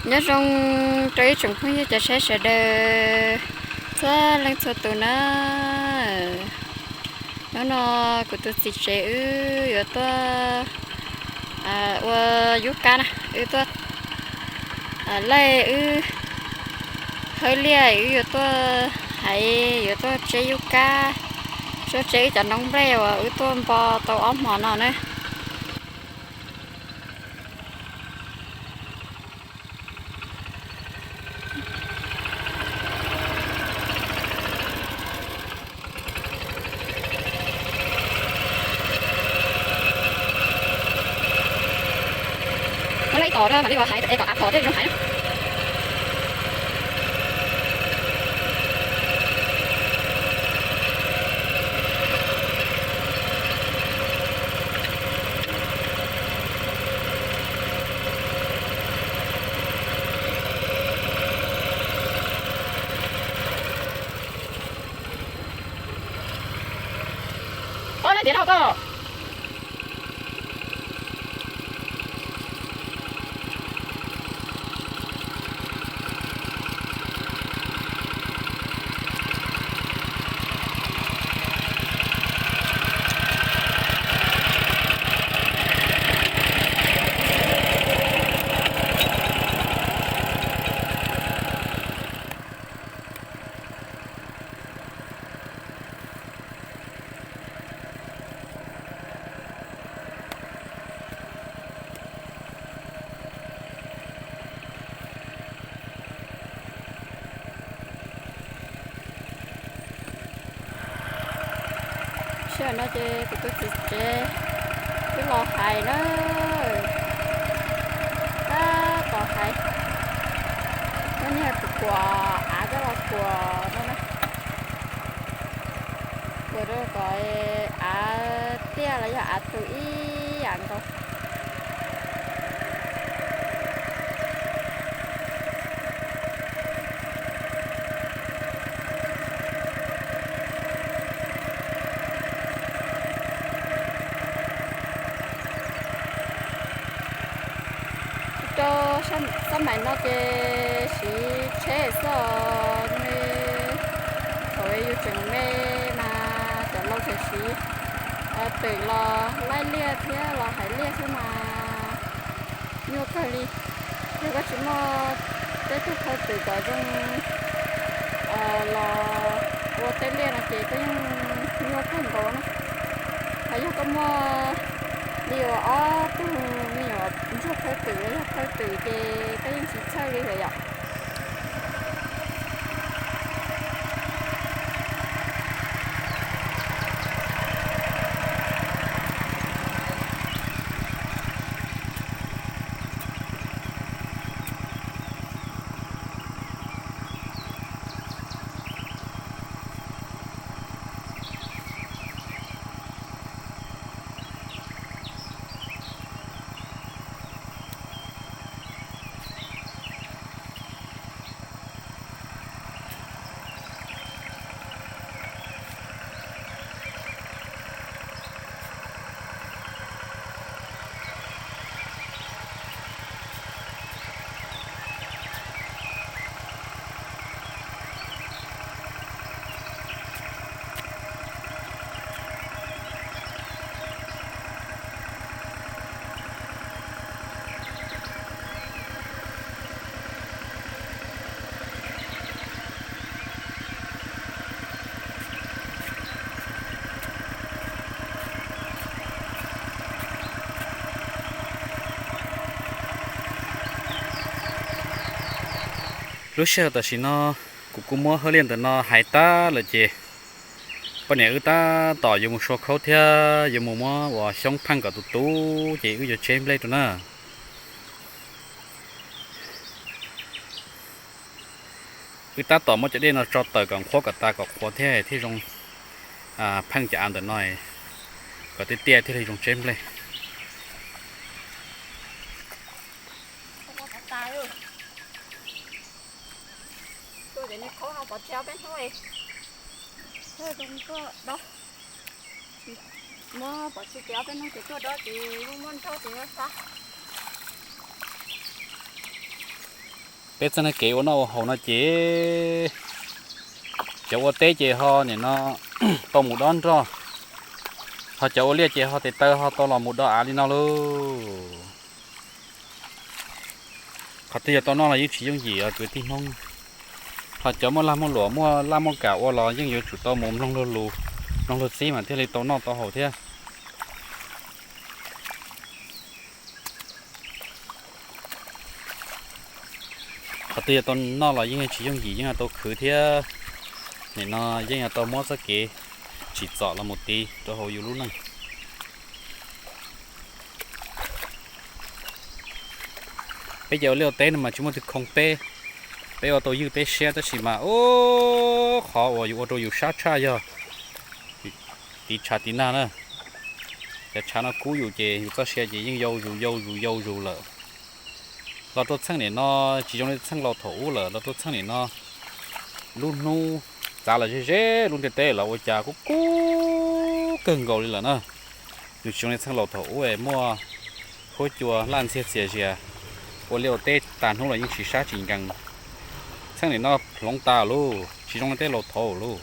Nyob zoo rau ib tsoom phooj ywg cov saib sawv daws txhua leej txhua tus na. Hnub no kuv tus txiv tsev wb yuav tuaj ua yub kab na, wb tuaj laij wb hawb liaj, wb yuav tuaj haiv, yuav tuaj tseb yub kab, tuaj tseb wb cov noob nplej uas wb tuaj npo tau ob hmo no na. Muab lawv ib tom na mam li ua haiv, es kom av phom thiaj zoo haiv na. Ob leej tiav rau koj. Sij hawm no ces kuv tus txiv tsev twb los hais na, tab tom hais, muab niag kuam av coj los kuam no na, kuam rau kom av tiaj los yog av tu ib yam nkaus. Rau xab maim no ces siv tsheb xwb os, thaum yus tseem me mas cov laus tseem siv twm los laij liaj thiab los haiv liaj xwb mas nyuaj kawg li. Yog koj tsis muaj tej tug thawj twm kom zoo los ua tej liaj no ces koj yeej nyuaj kawg nkaus na. Ho yog koj muaj li uas ob tug me nyuam ntsuag thawj twm los yog thawj twm ces koj yeej tsis txhawj li lawm yom. Lub sij hawm tam sim no kuv kuj muab hawb liaj ntawm no hais tag lawm ces poj niam wb tab tom yuav mus sua khaub thiab yuav mus muab uas xyoob pheej kom tus tub ces wb yuav tseb nplej rau na. Wb tab tom muab cov dej no tso tawm kom qhuav kom tas kom qhuav thiab thiaj zoo pheej cov av ntawm no kom tiaj tiaj thiaj li zoo tseb nplej. Muab pov tseg ces ob peb hnub ces tuaj dob ces muaj muaj nroj ces yuav xa. Peb txoj kev ua noj ua haus no ces cov ua teb ces ho nim no tau mus dob nroj, ho cov ua liaj ces ho tes taw ho tau los mus do av li no lauj. Qhov twg yog tau noj los yeej tsis yooj yim os kwv tij Hmoob. Ho cov muaj lag muaj luam muaj laj muaj kam ua los yeej yuav tsum tau mus mloog luag lus, mloog luag txib mas thiaj li tau noj tau haus thiab. Qhov twg yog tau noj los yeej tsis yooj yim, yeej yog tau khwv thiab. Nim no yeej yog tau muab txoj kev tsim txom los mus tiv rau hauv yus lub neej. Peb cov ua liaj ua teb no mas tsis muaj twg khoo peb, peb ua tau ywj peb siab tab sis mas ub, qhov uas yus ua rau yus sab tshaj yog tiv tshav tiv nag na. Cov tshav no kub yus ces yus txoj sia ces yeej yau zus yau zus yau zus lawm. Los rau txheej nim no tsis zoo li txheej laus thaum ub lawm, los rau txheej nim no lub hnub txav los ze ze, lub ntiaj teb los ua cas kub kub kawg nkaus li lawm na. Nws tsis zoo li txheej laus thaum ub es muaj huab cua laj ntxiag txias zias, ua liaj ua teb tag hnub los yeej tsis sab tsis nkees. Txheej nim no hloov tas lauj, tsis zoo li tej laus thaum ub lauj.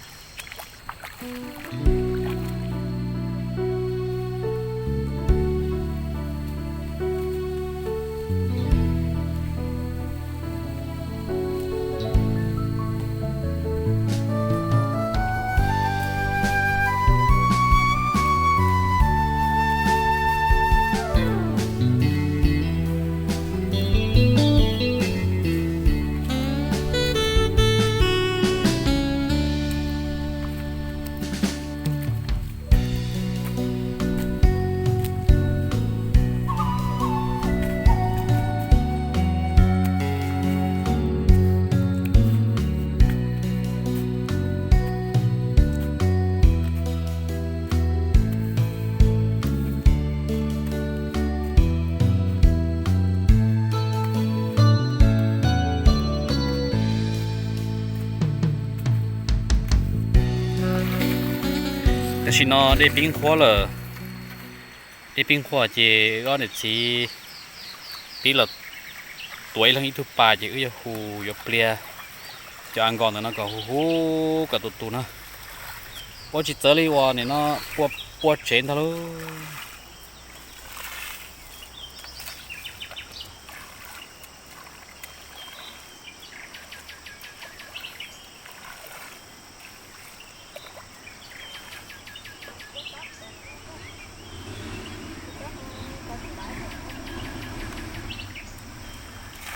Tam sim no dej pib nqhuab lawm. Dej pib nqhuab ces wb ob niam txiv pib los tuav ib leeg ib tug pas ces wb yuav hu, yuav pliag cov a nkos ntawm no kom hu hu kom tus tus na. Ua tsis txawv li uas nim no pua tsev ntag lauj.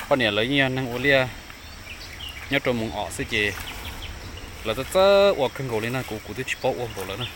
Poj niam lawv yeej yog neeg ua liaj nyob rau moos om xwb ces lawv txawj txawj ua kawg nkaus li na, kuv kuv twb tsis paub ua npaum lawv na.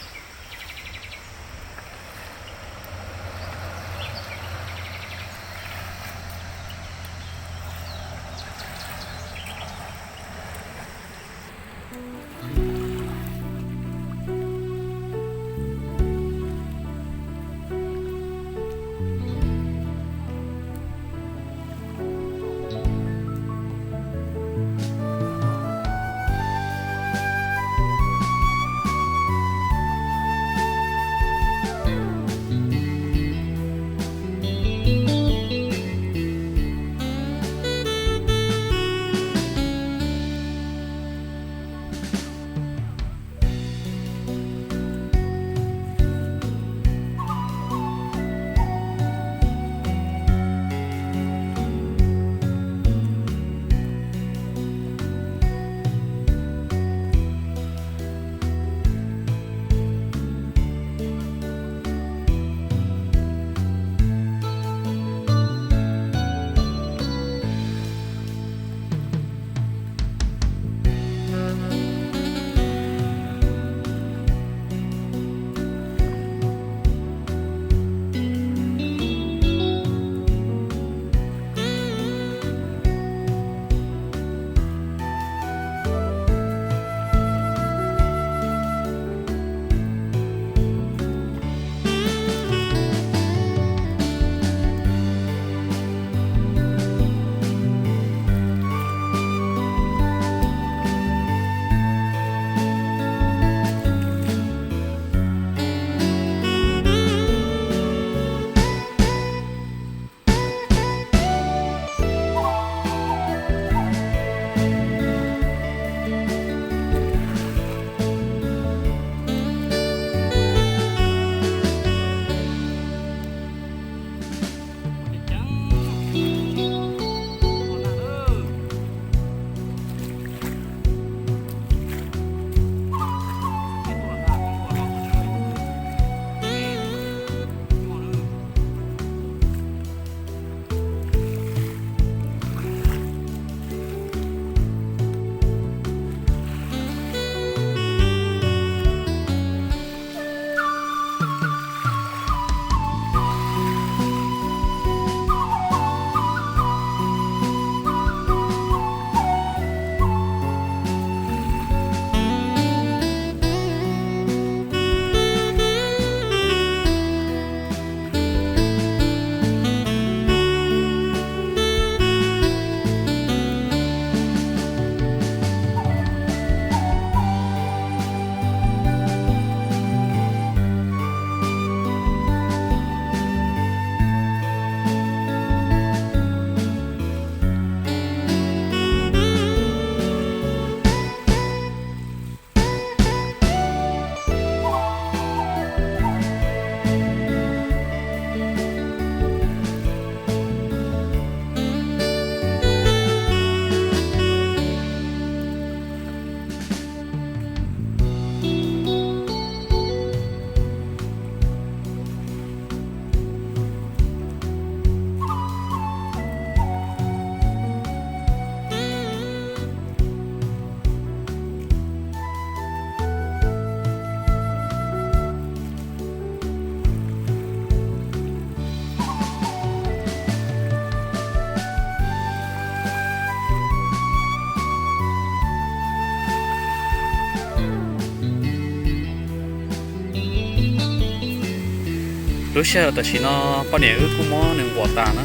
Lub sij hawm tam sim no poj niam wb kuj muab nws nquam tas na,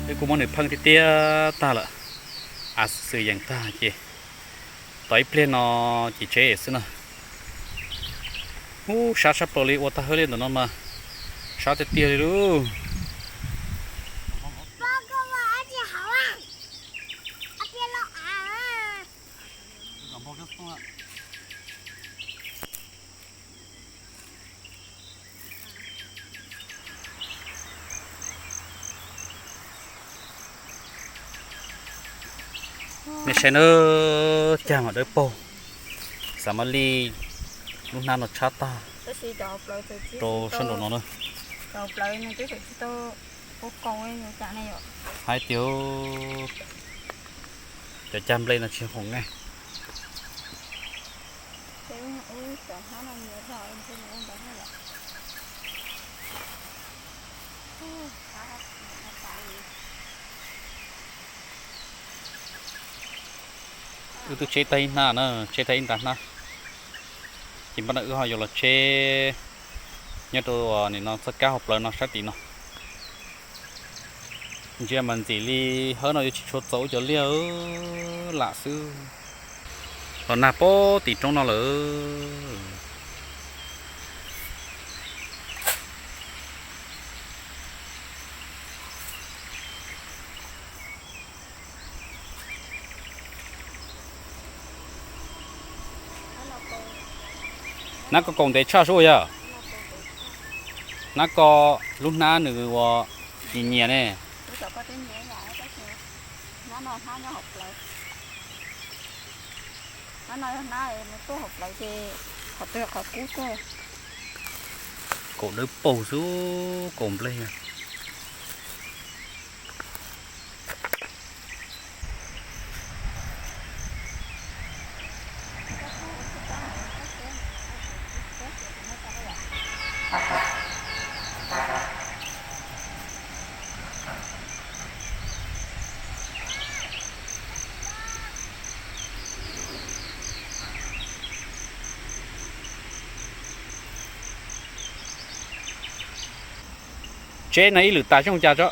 wb kuj muab nws pheej tiag tiag tag lawm, a xwm yees tag ces tos ib pliag no ces tseb xwb na. Ub, sab sab plaws li, ua tag hawb li ntawm no mas sab tiag tiag li lauj. Nej saib na, cag mas dawb paug, xav mam li lub hnab no tshab tag rau sab nraum no na. Hais tias cov cag nplej no tsis hoom ne. Wb twb tseb tag ib hnab na, tseb tag ib nta hnab, ces npaj no wb ho yuav los tseb nyob rau nim no txoj kab hauv plawv no sab tim no. Ntsia mas ntxim li hawb no yuav tsis tshua txaus cov liaj lam xwb. Los nag pem tim roob no lawm. Hnab ko kaus ntev tshaj sub yog? Hnab ko lub hnab nws ua nyias nyias ne. Kaus dawb paug xwb, kaus nplej. Tseb no ib lwm tas zoo cas tso.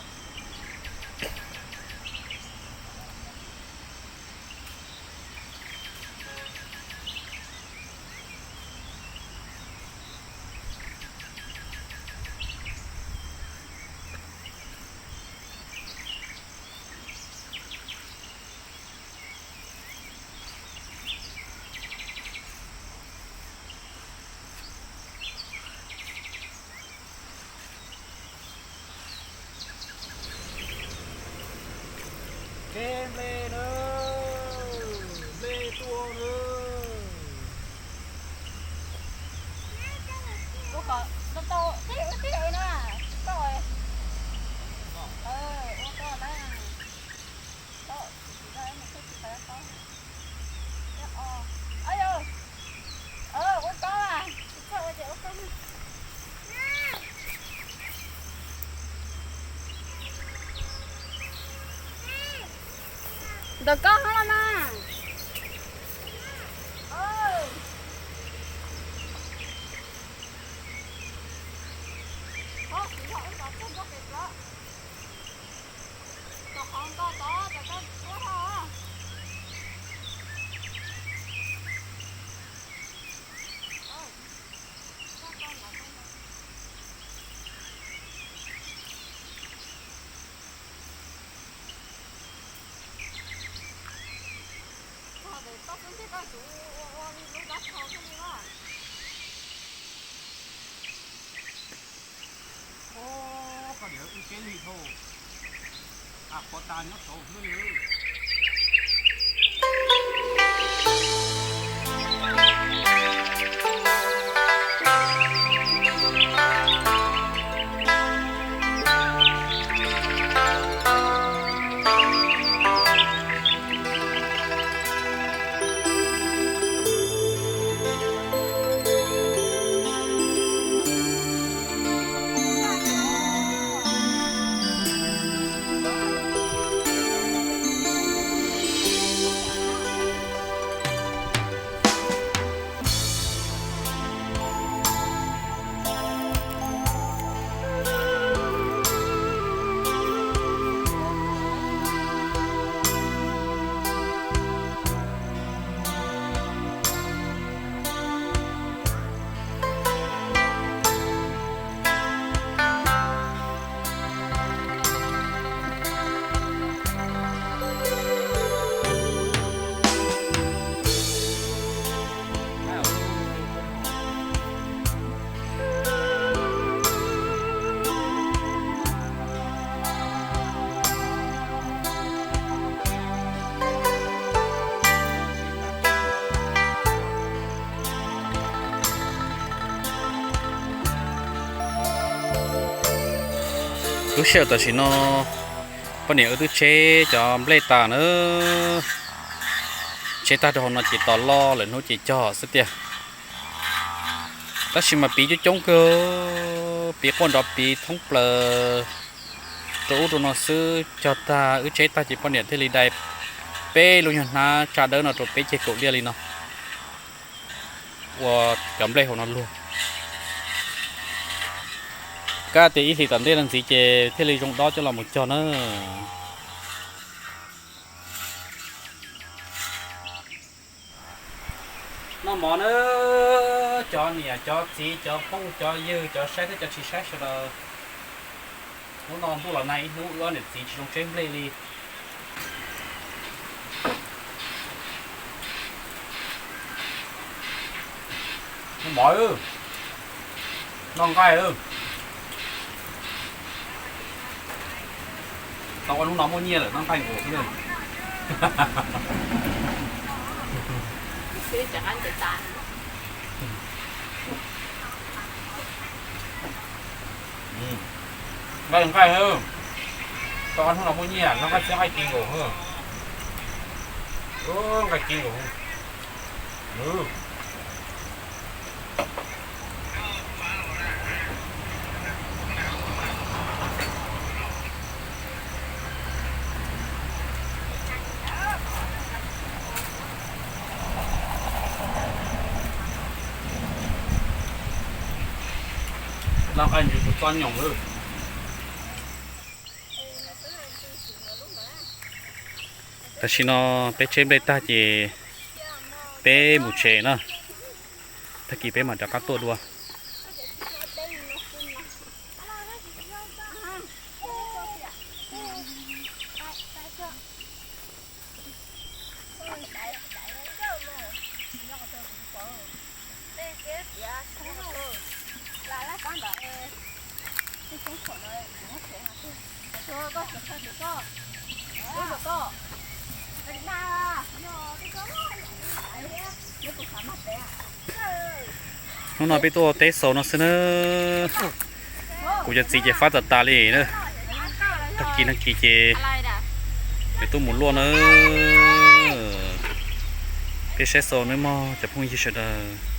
Kev nplej na, nplej tuaj na. Ntawm koj hov los mas. Koj niam wb tseb lig dhau, a pov tas nyob saud xwb li. Lub sij hawm tam sim no poj niam wb twb tseb cov nplej tag na, tseb tag rau hauv no ces tos loj lawm hnub ces cog xwb tiag. Tab sis mas piv coob coob kawg, piv quaj nrov piv thoob plaws rau ub rau no xwb. Cog tag wb tseb tag ces poj niam thiaj li dai peb lub nyuag hnab tsaj dawb no rau peb ceg kaum liaj li no ua cov nplej hauv no luag. Kab tias ib hlis tom ntej no ntxiv ces thiaj li zoo dob coj los mus cog na. Noj mov na, cov niam cov txiv cov phooj cov ywg cov saib thiab cov tsis saib sawv daws. Hnub no ntuj los nag ib hnub wb ob niam txiv tsis zoo tseb nplej li. Noj mov, noj nqaij. Tau ob hnub no muaj nyiaj lawm noj nqaij nkaus xwb na. Nqaij nqaij, tau ob hnub no muaj nyiaj noj nqaij txiab nqaij ci nkaus. Nqaij ci nkaus. Noj nqaij ntsis tus txob nyoos lawm. Tam sim no peb tseb nplej tag ces peb mus tsev na, tag kis peb mam rov qab tuaj dua. Hnub no peb tuaj ua teb xaus no xwb na. Kuv cov txiv ces fab tas tas li na. Tag kis nag kis ces yuav tuaj mus luaj na. Peb saib xaus nawb mog cov phooj ywg sawv daws.